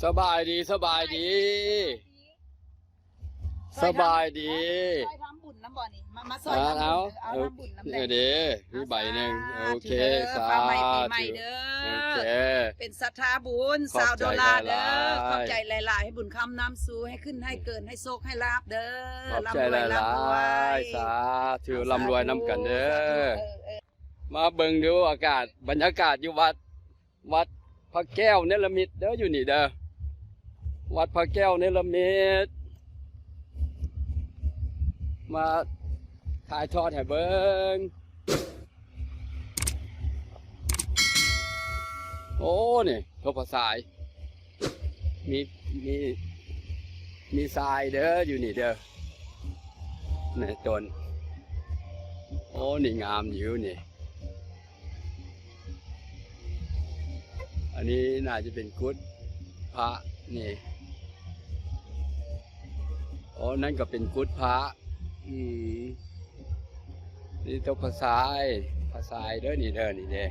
ສະບາຍດີ ສະບາຍດີ ສະບາຍດີ ຊ່ອຍທຳບຸນນຳບໍ່ນີ້? ມາ ມາຊ່ອຍທຳບຸນ ເອົາ ເອົາ ເອົາ ທຳບຸນນຳແດ່ ເອີ ເດ້ ມີໃບໜຶ່ງ ໂອເຄ ສາທຸ ຟ້າໃໝ່ປີໃໝ່ເດີ ໂອເຄ ເປັນສັດທາບຸນ ຊາວໂດລາເດີ ຂອບໃຈຫຼາຍໆ ໃຫ້ບຸນຄຳນຳສູ່ ໃຫ້ຂຶ້ນໃຫ້ເກີນ ໃຫ້ໂຊກໃຫ້ລາບເດີ ລ່ຳລວຍ ລ່ຳລວຍ ສາທຸ ລ່ຳລວຍນຳກັນເດີ ສາທຸ ເອີ ເອີ ມາເບິ່ງດູອາກາດ ບັນຍາກາດຢູ່ວັດ ວັດພະແກ້ວເນລະມິດເດີ ຢູ່ນີ້ເດີ ວັດພະແກ້ວເນລະມິດ ມາຖ່າຍທອດໃຫ້ເບິ່ງ ໂອ້ ນີ້ ທົບພະຊາຍ ມີ ມີ ມີຊາຍເດີ ຢູ່ນີ້ເດີ ໃນຕົ້ນ ໂອ້ ນີ້ງາມຢູ່ນີ້ ອັນນີ້ໜ້າຈະເປັນກຸດພະນີ້ ໂອ້ ນັ້ນກໍເປັນກຸດພະ ອືມ ນີ້ຕົກພະຊາຍ ພະຊາຍເດີນີ້ເດີ ນີ້ເດີ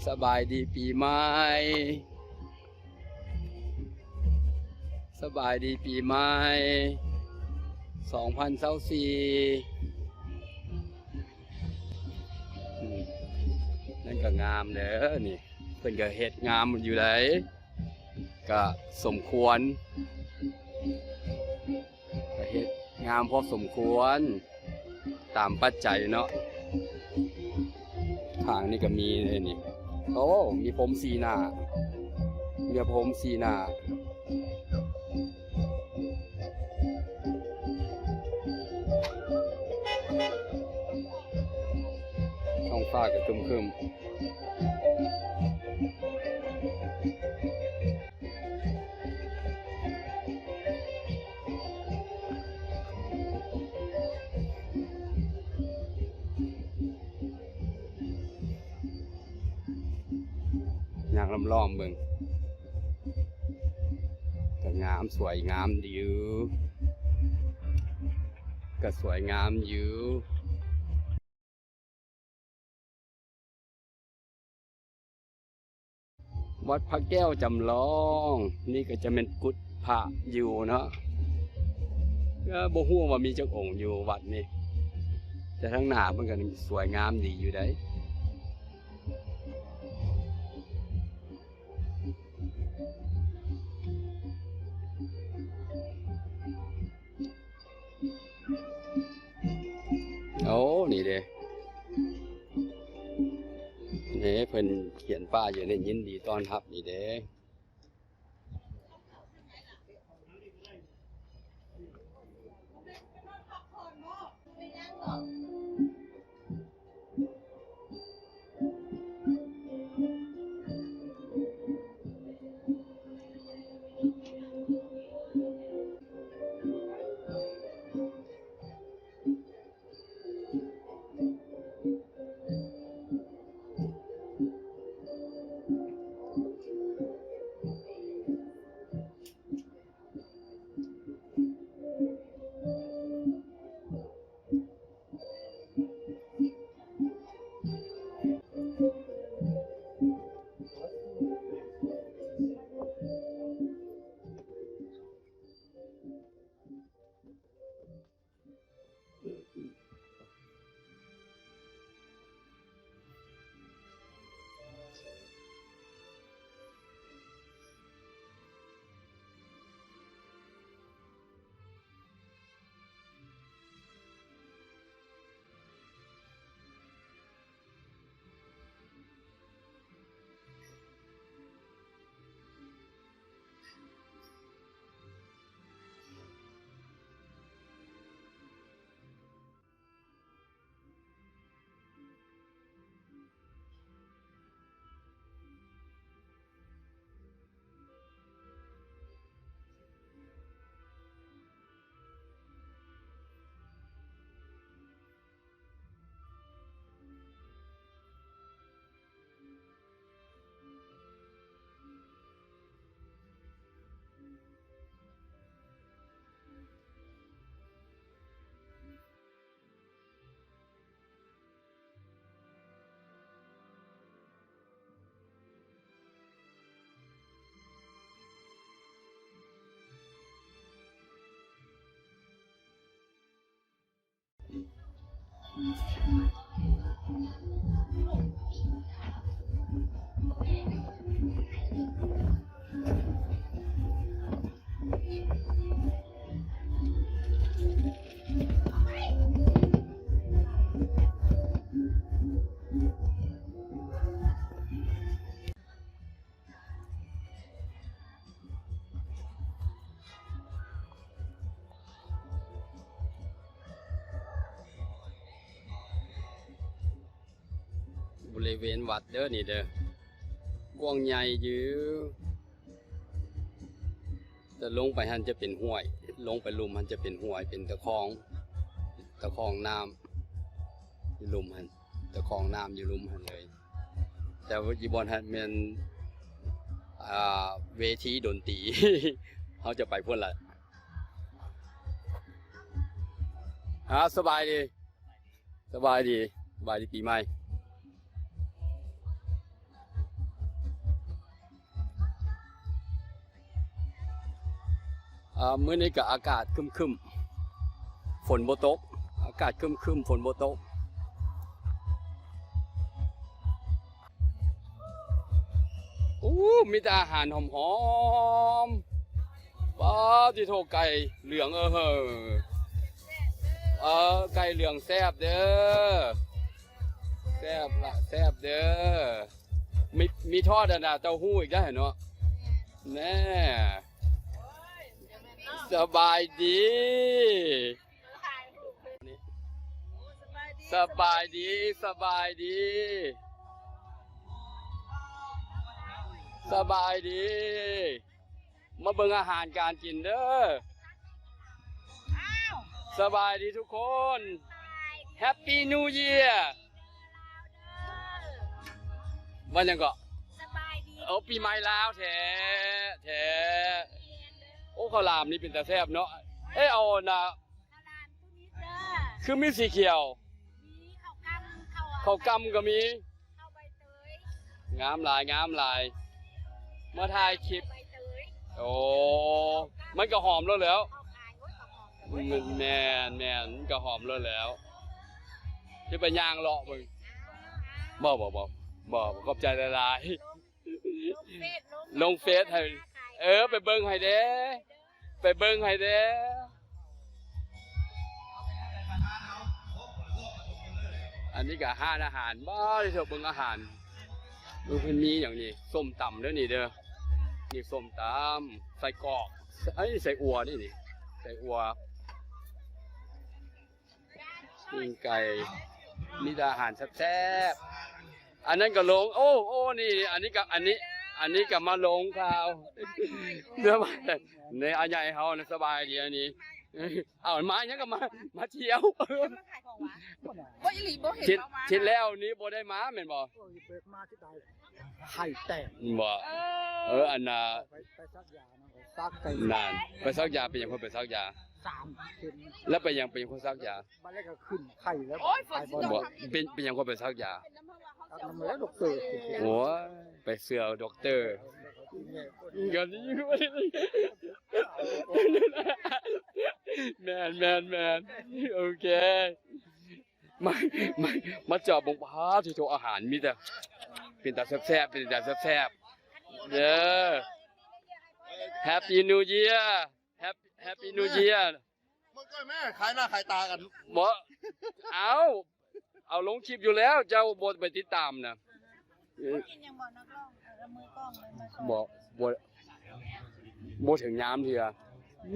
ສະບາຍດີປີໃໝ່ ສະບາຍດີປີໃໝ່ ສອງພັນຊາວສີ່ ອືມ ນັ້ນກໍງາມເດີນີ້ ເພິ່ນກໍເຮັດງາມຢູ່ໃດ ກະສົມຄວນ ກະເຮັດງາມພໍສົມຄວນ ຕາມປັດໄຈເນາະ ທາງນີ້ກະມີເດ້ນີ້ ໂອ້ ມີພົມສີ່ໜ້າ ມີພົມສີ່ໜ້າ ທ້ອງຟ້າກະຄຶ້ມໆ. ຍ່າງລ້ອມໆເບິ່ງ ກະງາມ ສວຍງາມຢູ່ ກະສວຍງາມຢູ່. ວັດພະແກ້ວຈຳລອງ ນີ້ກໍຈະແມ່ນກຸດພະຢູ່ເນາະ ກໍບໍ່ຮູ້ວ່າມີຈັກອົງຢູ່ວັດນີ້ ແຕ່ທາງໜ້າເພິ່ນກໍສວຍງາມດີຢູ່ໃດ. ໂອ້ ນີ້ເດ້ ນີ້ເພິ່ນຂຽນປ້າຍຢູ່ນີ້ ຍິນດີຕ້ອນຮັບນີ້ເດ້. ບໍລິເວນວັດເດີນີ້ເດີ ກວ້າງໃຫຍ່ຢູ່ ແຕ່ລົງໄປຫັ້ນຈະເປັນຫ້ວຍ ລົງໄປລຸ່ມຫັ້ນຈະເປັນຫ້ວຍ ເປັນຕະຄອງ ຕະຄອງນ້ຳຢູ່ລຸ່ມຫັ້ນ ຕະຄອງນ້ຳຢູ່ລຸ່ມຫັ້ນເລີຍ. ແຕ່ຢູ່ບ່ອນຫັ້ນແມ່ນ ອ່າ ເວທີດົນຕີ ເຮົາຈະໄປພຸ້ນລະ. ອ່າ ສະບາຍດີ ສະບາຍດີ ສະບາຍດີປີໃໝ່. ອ່າ ມື້ນີ້ກໍອາກາດຄຶ້ມໆ ຝົນບໍ່ຕົກ ອາກາດຄຶ້ມໆ ຝົນບໍ່ຕົກ. ໂອ້ ມີແຕ່ອາຫານຫອມໆ ປາຕິໂທ ໄກ່ເຫຼືອງ ເອີ ເອີ ໄກ່ເຫຼືອງແຊບເດີ ແຊບລະ ແຊບເດີ. ມີ ມີທອດອັນນ່າເຕົ້າຫູ້ອີກໄດ໋ເນາະ ແນ່. ສະບາຍດີ ສະບາຍດີ ສະບາຍດີ ສະບາຍດີ. ມາເບິ່ງອາຫານການກິນເດີ. ສະບາຍດີທຸກຄົນ. Happy New Year. ວ່າຫຍັງເກາະ? ສະບາຍດີ. ໂອ້ ປີໃໝ່ລາວແທ້ ແທ້. ໂອ້ ເຂົ້າຫຼາມນີ້ເປັນຕາແຊບເນາະ. ເອີ ເອົານະ ເຂົ້າຫຼາມຄືມີເດີ ຄືມີສີຂຽວ. ມີເຂົ້າກ່ຳ ເຂົ້າ ເຂົ້າກ່ຳກໍມີ. ເຂົ້າໃບເຕີຍ. ງາມຫຼາຍ ງາມຫຼາຍ. ມາຖ່າຍຄລິບ. ໃບເຕີຍ. ໂອ້ ມັນກໍຫອມໂລດແລ້ວ. ເຂົ້າຂາຍ ໂອ້ຍ ກໍຫອມ. ແມ່ນ ແມ່ນ ມັນກໍຫອມໂລດແລ້ວ. ຊິໄປຍ່າງເລາະເບິ່ງ. ບໍ່ ບໍ່ ບໍ່ ບໍ່ ຂອບໃຈຫຼາຍໆ. ລົງເຟສ ລົງເຟສໃຫ້ ເອີ ໄປເບິ່ງໃຫ້ແດ່ ໄປເບິ່ງໃຫ້ແດ່. ອັນນີ້ກໍຮ້ານອາຫານ ບໍ່ໄດ້ເຂົ້າເບິ່ງອາຫານ. ເບິ່ງເພິ່ນມີຫຍັງນີ້ ສົ້ມຕຳເດີນີ້ເດີ. ນີ້ສົ້ມຕຳ ໄສ້ກອກ ເອີຍ ໄສ້ອົ່ວນີ້ ນີ້ ໄສ້ອົ່ວ. ປີ້ງໄກ່ ມີແຕ່ອາຫານແຊບໆ. ອັນນັ້ນກໍລົງ ໂອ້ ໂອ້ ນີ້ ອັນນີ້ກໍ ອັນນີ້ ອັນນີ້ກໍມາລົງຂ່າວ. ສະບາຍ ໃນອາໃຫຍ່ເຮົານະ ສະບາຍດີອັນນີ້. ເອົາ ມາຫຍັງກໍມາ ມາທ່ຽວ. ມາຂາຍຂອງຫວາ? ບໍ່ ອີ່ຫຼີ ບໍ່ເຫັນ ທິດ ເຮົາມາ ທິດແລ້ວນີ້ບໍ່ໄດ້ມາແມ່ນບໍ່? ໂອ້ຍ ເບີກມາທີ່ໃດ ໄຂ່ແຕກ ບໍ່? ເອີ ເອີ ອັນນ່າ ໄປ ໄປສັກຢາ. ສັກໄປ ນັ້ນ ໄປສັກຢາ ເປັນຫຍັງເພິ່ນໄປສັກຢາ? ສາມເຂັມ. ແລ້ວເປັນຫຍັງ ເປັນຫຍັງເພິ່ນສັກຢາ? ບາດແລ້ວກໍຂຶ້ນໄຂ່ແລ້ວ. ໂອ້ຍ ຝົນຊິຕົກ ບໍ່ ເປັນ ເປັນຫຍັງເພິ່ນໄປສັກຢາ? ສັກນຳແລ້ວດັອກເຕີ. ໂອ້ຍ ໄປເຊື່ອດັອກເຕີ. ກໍດີ ແມ່ນ ແມ່ນ ແມ່ນ ໂອເຄ. ມາ ມາ ມາຈອບເບິ່ງ ປາດໂທ ອາຫານມີແຕ່ເປັນຕາແຊບໆ ເປັນຕາແຊບໆເດີ. Happy New Year. Happy New Year. ມັນກໍແມ່ຂາຍໜ້າຂາຍຕາກັນ. ບໍ່ ເອົາ ເອົາລົງຄລິບຢູ່ແລ້ວ ເຈົ້າບໍ່ໄປຕິດຕາມນະ. ບໍ່ກິນຫຍັງບໍ່ ນັກຮ້ອງ ເອີ ມືກ້ອງເລີຍມາ. ບໍ່ ບໍ່ ບໍ່ເຖິງຍາມເທື່ອ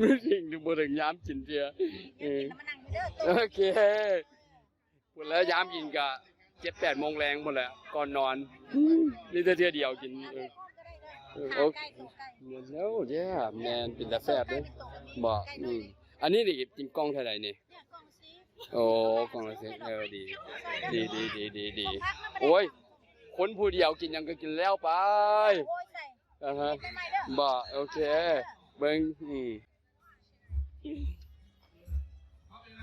ບໍ່ເຖິງ ບໍ່ເຖິງຍາມກິນເທື່ອ. ເອີ ໂອເຄ. ພຸ້ນແຫຼະ ຍາມກິນກະເຈັດແປດໂມງແລງພຸ້ນແຫຼະ ກ່ອນນອນ. ມີແຕ່ເທື່ອດຽວກິນ. ເອີ ເອີ ໂອເຄ ແມ່ນແລ້ວ ເຢ້ ແມ່ນ ເປັນຕາແຊບເດ້. ບໍ່ ອືມ ອັນນີ້ນີ້ກິນກ່ອງເທົ່າໃດນີ້? ໂອ້ ກ່ອງລະສິບ. ເອີ ດີ ດີ ໂອ້ຍ ຄົນຜູ້ດຽວກິນຫຍັງກໍກິນແລ້ວໄປ. ອາຮະ ບໍ່ ໂອເຄ ເບິ່ງ ອືມ.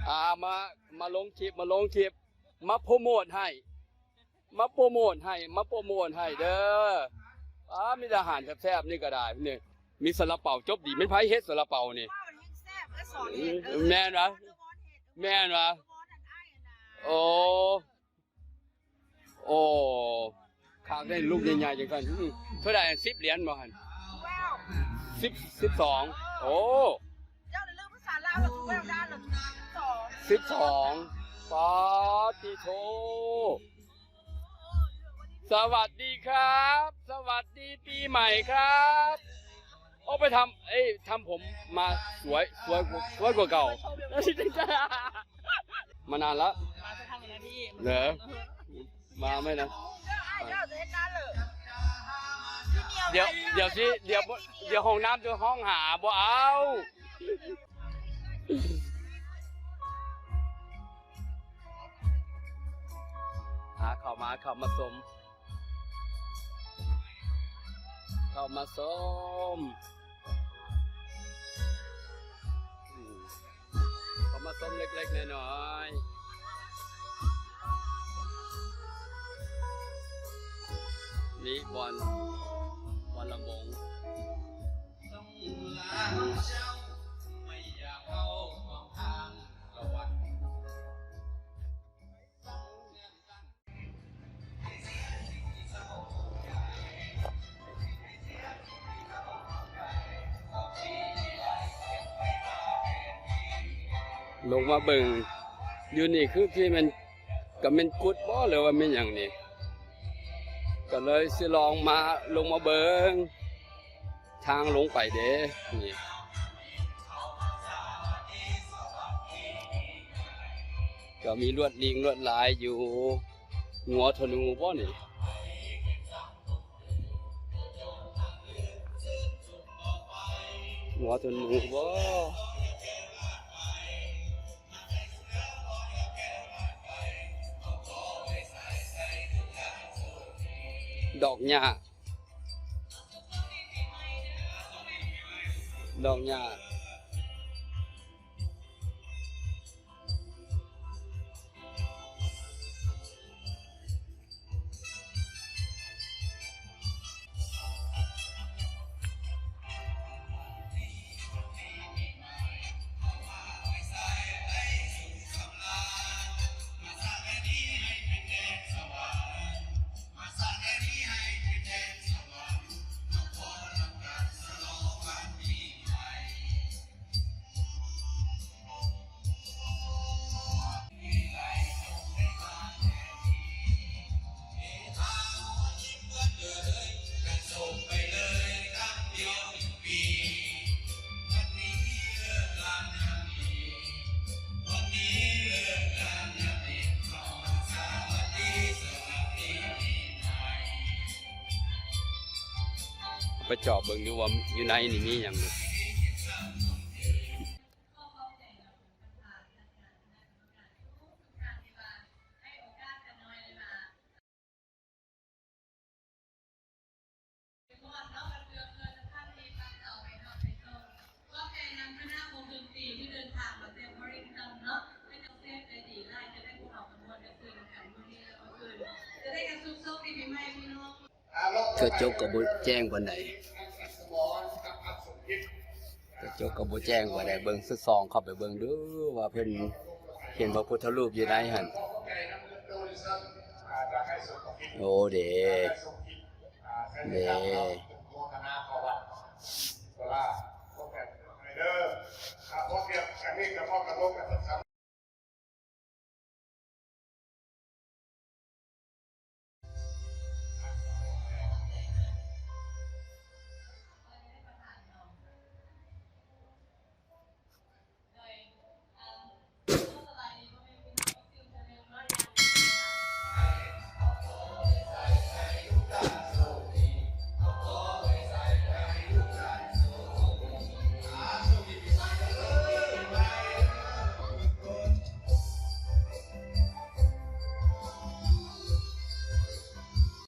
ອ່າ ມາ ມາລົງຄລິບ ມາລົງຄລິບ ມາໂປຣໂມດໃຫ້ ມາໂປຣໂມດໃຫ້ ມາໂປຣໂມດໃຫ້ເດີ. ອ່າ ມີແຕ່ອາຫານແຊບໆ ນີ້ກໍໄດ້ ນີ້ ມີຊາລາເປົາ ຈົບດີ. ແມ່ນໃຜເຮັດຊາລາເປົານີ້? ແມ່ນຫວາ? ແມ່ນຫວາ? ເອີ ໂອ້ ໂອ້ ຄັກເດ້ ລູກໃຫຍ່ໆ ຈັ່ງຊັ້ນ. ອືມ ເທົ່າໃດ? ສິບຫຼຽນບໍ່ຫັ້ນ? ສິບ ສິບສອງ. ໂອ້ ເຈົ້າລະລືມພາສາລາວລະ ຖືກແລ້ວດ້ານລະ ສິບສອງ ສິບສອງ. ປາດຕິໂທ ສະຫວັດດີຄັບ ສະຫວັດດີປີໃໝ່ຄັບ. ໂອ້ ໄປທຳ ເອີຍ ທຳຜົມມາສວຍ ສວຍ ສວຍກວ່າເກົ່າ ມານານລະ. ມາສະຖານທີ່ ເດີ ມາໄໝນະ? ດຽວ ດຽວຊິ ດຽວ ດຽວຫ້ອງນ້ຳຈະຮ້ອງຫາ ບໍ່ເອົາ. ອ່າ ເຂົ້າມາ ເຂົ້າມາຊົມ ເຂົ້າມາຊົມ ອືມ ເຂົ້າມາຊົມເລັກໆ ນ້ອຍໆ. ນີ້ບ່ອນ ບ່ອນລຳວົງ. ລົງມາເບິ່ງຢູ່ນີ້ ຄືທີ່ແມ່ນ ກະແມ່ນກຸດບໍ່ ຫຼືວ່າແມ່ນຫຍັງນີ້? ກະເລີຍຊິລອງມາ ລົງມາເບິ່ງ ທາງລົງໄປເດ້ ນີ້ ກໍມີລວດລີງລວດລາຍຢູ່. ງົວທະນູບໍ່ນີ້? ງົວທະນູບໍ່? ດອກຫຍ້າ ດອກຫຍ້າ. ໄປເຈາະເບິ່ງດູວ່າຢູ່ໃນນີ້ມີຫຍັງ. ກະຈົກກະບໍ່ແຈ້ງປານໃດ ກະຈົກກະບໍ່ແຈ້ງປານໃດ. ເບິ່ງ ສອດສ່ອງເຂົ້າໄປເບິ່ງດູວ່າເພິ່ນເຫັນພະພຸດທະຮູບຢູ່ໃນຫັ້ນ. ໂອ້ ເດ້ ເດ້.